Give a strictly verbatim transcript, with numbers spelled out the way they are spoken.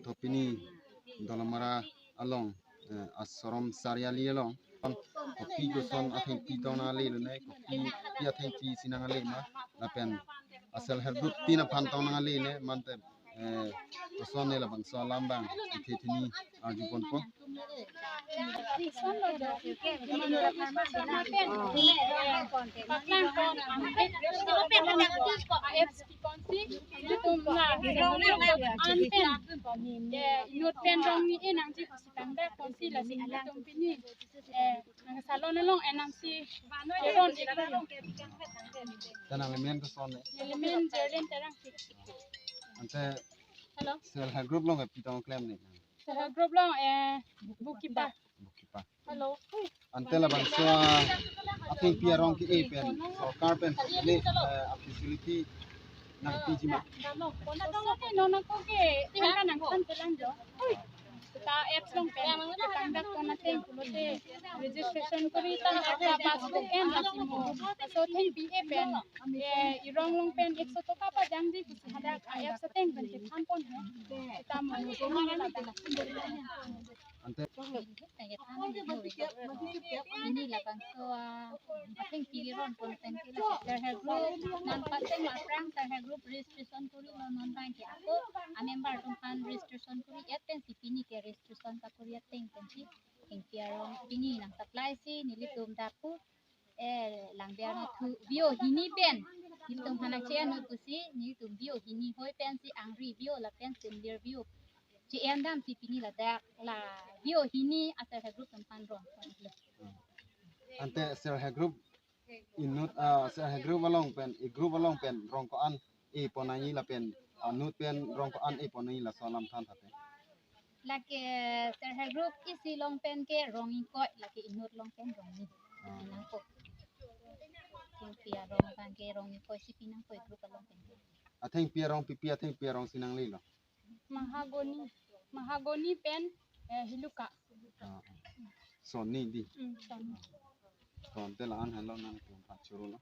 To pini Dolamara along, eh, Ashram Chariali along kopi koson athengpi tong nanglelo ne, kopi pi athengpi si nangle ma, lapen a self help group tin aphan tong nangle ne, mante, eh, koson ne labangso alam abang ithe tini arjuponpo. Paklang kon, apps pi konsi, itum na, an pen, eh, inut pen rong ni-e nangji pusi tangda konsi lasi itum pini, eh, nang salon along, eh, nangsi, eh, ron, eh, Ta nangli men koson ne? Neli men Jerlin Terang si. Ante Hello. Self help group along pi tong klem ne? Self help group along, eh, bookkeeper. Bookkeeper. Hello. Ante labangso athengpi arong ke-e pen sorkar pen ne, eh, a facility nangpiji ma? Koson ke non ako ke tingka nangthan pelang jo. Ta apps along pen, tangdak kon ateng pulote registration kori ta, ta passbook en lasi mo. So thengpi e pen, eh, irong along pen ekso toka pajangji pusi hadak a apps ateng pen kethan pon he. Seta mo. Ante Pini labangso, ah, athengpi ron pon pen ke la self help group. Non pateng aphrang self help group registration korilo, non abang ke ako a member atum aphan registration kori-et pensi pini ke registration ta kori ateng pensi thengpi arong pini nang supply si nelitum dak pu, eh, langbiar na thu bio hini pen nelitum aphan nangche-en non pusi nelitum bio hini hoi pensi angri bio lapen simlir bio che-en damsi pini ladak la bio hini a self help group atum aphan rong. Ante self help group inut, ah, self help group along pen, e group along pen rong ko-an e pon nangji lapen, ah, inut pen rong ko-an e pon nangji, laso alam than thate. Lake self help group isi along pen ke rong ingkoi, lake inut along pen rong ni. Nangkok. Thengpi arong abang ke rong ingkoi si pi nangkok group along pen ke. Athengpi arong pipi athengpi arong si nanglelo? Mahagoni, mahagoni pen, eh, hiluka. Ah, ah. Son ni di. Hmm, son. Son te la-an helo nangtum pachuru lo.